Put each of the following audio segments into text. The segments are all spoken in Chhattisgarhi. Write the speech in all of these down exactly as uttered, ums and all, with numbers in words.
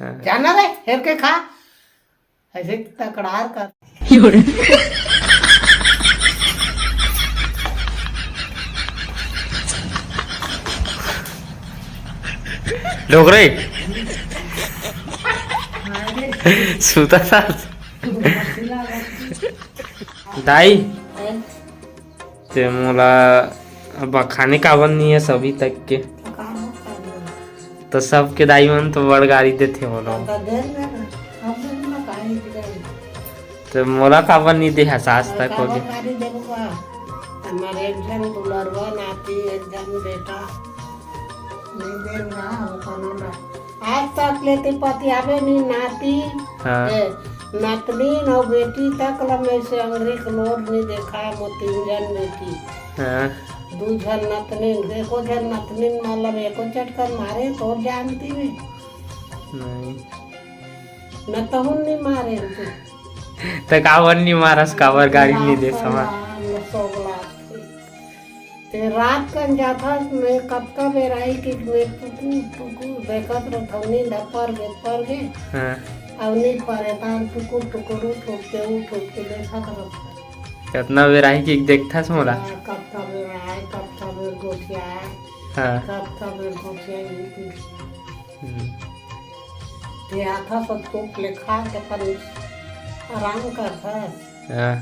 जाना रे, हेर के खा। ऐसे तकरार कर। डोकरे। सुता था। दाई, ते मोला बखाने काबर नहीं है सभी तक के? तो सबके दाई मन तो बड़ गारी देथे वो लोग। तो मोला काबर नहीं दे हस आज तक हो गए? गारी देबो का? हमारे एक झन दुलरवा नाती, एक झन बेटा। नहीं दे रहा, वो कोनो ना। आज तक लेते पतियाबे नहीं नाती। हाँ। ए, नतनीन अउ बेटी तक ल मैं से अंगरी के लोर नहीं देखा, मो तीन झन बेटी। हाँ। दू झन नतनीन, एको झन नतनीन मतलब एको चटकन मारे, तोर जानती में। नहीं। न तहुन नहीं मारे तू। त काबर नहीं मारस, काबर गारी नहीं दे समा? ते रात कन जाथस, मैं कतका बेर आई कि मैं टुकुर टुकुर देखत रथव, नींद ह पर गे, पर गे। हाँ। अउ नी परे, तान टुकुर टुकुर उठ उठ के, उठ उठ के देखत रथव। कतना बेर आई कि देखथस मोला? हाँ, कतका बेर आए, कतका बेर गोठियाए, हाँ। कतका बेर गोठियाए, ये कुछ। हम्म। ते आथस अउ थोक ले खा के अपन आराम करथस। हाँ।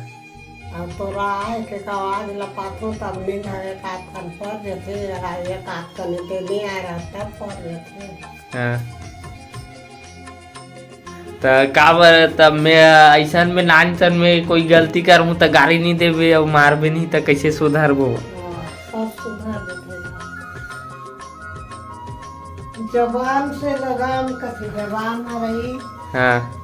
अउ तोरा आए के आवाज ल पाथो तब नींद ह एक आध कन पर जथे, अगर एक आध कन ते नहीं आए रहत तब पर जथे। हाँ। त काबर तब मैं अइसन में नानचन में कोई गलती करहूँ त गारी नहीं देबे अउ मारबे नहीं त कैसे सुधरबो? हाँ, सब सुधर देथे। जबान से लगाम कथे, जबान न रही। हाँ।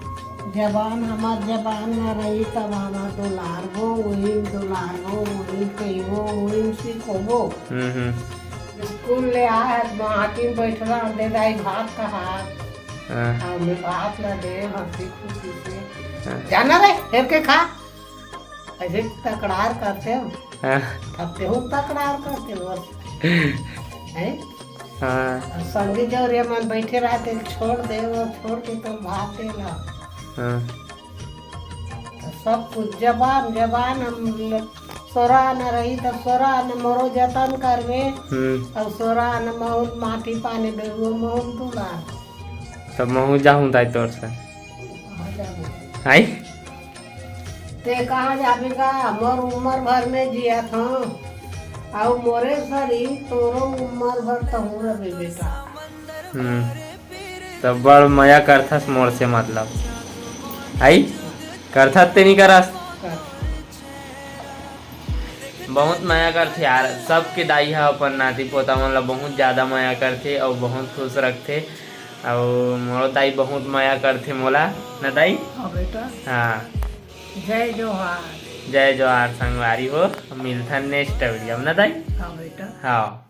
जबान, हमार जबान न रही, तब हमार दुलारबो, वही दुलारबो, वही कहिबो, वही सीखबो। हम्म, हम्म। स्कूल ले आए, माटी में बैठला, दे दाई भात का हाथ। हाँ। हाँ, मैं भात ला दे, हंसी खुशी से। हाँ। जाना रे, हेर के खा। ऐसे तकरार करते हो। हाँ। अब तेहू तकरार करते हो। हैं? हाँ। अब संगी जौरे मन बैठे रहते, छोड़ दे, वो छोड़ के तो भाग देला। हाँ। तो सब कुछ जबान, जबान हम लोग सोरा न रही, तब सोरा न मरो जतन करबे। हम्म। अब सोरा न महूँ माटी पानी देबो, महूँ दुलार। तब महूँ जाहूँ दाई तोर से। कहाँ जाबो? आई? ते कहाँ जाबे का? मोर उम्र भर में जिया था, अउ मोरे सरी तोरो उम्र भर तहूँ रहे बेटा। हम्म। तब बड़ मया करथस मोर से, मतलब। आई? करथस ते नहीं करस? कर। बहुत मया करथे यार, सबके दाई ह अपन नाती पोता मन ला बहुत ज्यादा मया करथे अउ बहुत खुश रखथे। अउ मोर दाई बहुत मया करथे मोला, ना दाई? हाँ बेटा। हाँ। जय जोहार। जय जोहार संगवारी हो, मिलथन next video में, ना दाई? हाँ बेटा। हाँ।